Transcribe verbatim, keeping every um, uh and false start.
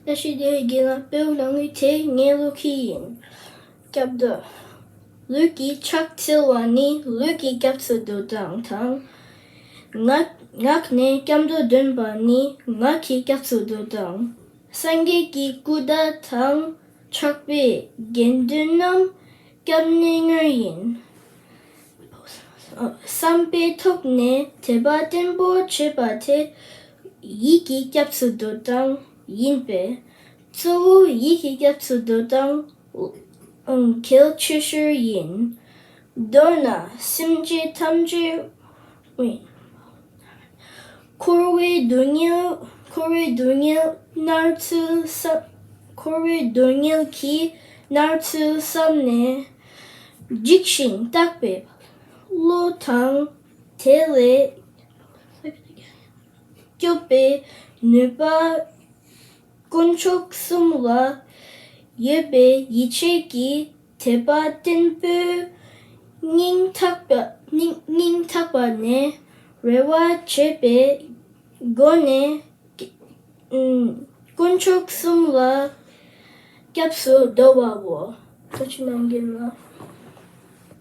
བཀྲ་ཤིས་བདེ་ལེགས་རྒན་ལགས། བོད་ནང་གི་དེ་ངའི་བློ་འཁྱེར་ཡིན། སྐྱབས་འགྲོ། ལུས་ཀྱི་ཕྱག་འཚལ་བ་ནི་ལུས་ཀྱི་སྐྱབས་སུ་འགྲོ་སྟངས་དང་། ངག་ངག་ནས་སྐྱབས་འགྲོ་འདོན་པ་ནི་ངག་གི་སྐྱབས་སུ་འགྲོ་སྟངས། སངས་རྒྱས་ཀྱི་སྐུ་བཀའ་དང་ཕྱག་དཔེ་དགེ་འདུན་རྣམས་སྐྱབས་གནས་ངེས་ཡིན། བསམ་པའི་ཐོག་ནས་དད་པ་བརྟན་པོ་བྱེད་པ་དེ་ཡིད་ཀྱི་སྐྱབས་སུ་འགྲོ་སྟངས་ཡིན་པས། གཙོ་བོ་ཡིད་ཀྱི་སྐྱབས་སུ་འགྲོ་སྟངས་གལ་ཆེ་ཤོས་ཡིན། མདོར་ན་སེམས་ཅན་ཐམས་ཅད། འཁོར་བའི་སྡུག་བསྔལ། འཁོར་བའི་སྡུག་བསྔལ་མནར་ཚུལ་བསམ། འཁོར་བའི་སྡུག་བསྔལ་གྱི་མནར་ཚུལ་བསམ་ནས་འཇིགས་ཤིང་སྐྲག་པའི་བློ་དང་། དེ་ལས་སྐྱོབ་པའི་ནུས་པ། དཀོན་མཆོག་གསུམ་ལ་ཡོད་པའི་ཡིད་ཆེས་ཀྱི་དད་པ་བརྟན་པོས་སྙིང་ཐག་པ་སྙིང་སྙིང་ཐག་པ་ནས་རེ་བ་བྱེད་པའི་སྒོ་ནས། ཨུམ། དཀོན་མཆོག་གསུམ་ལ་སྐྱབས་སུ་འགྲོ་བའོ། ཐུགས་རྗེ་གནང་རྒན་ལགས།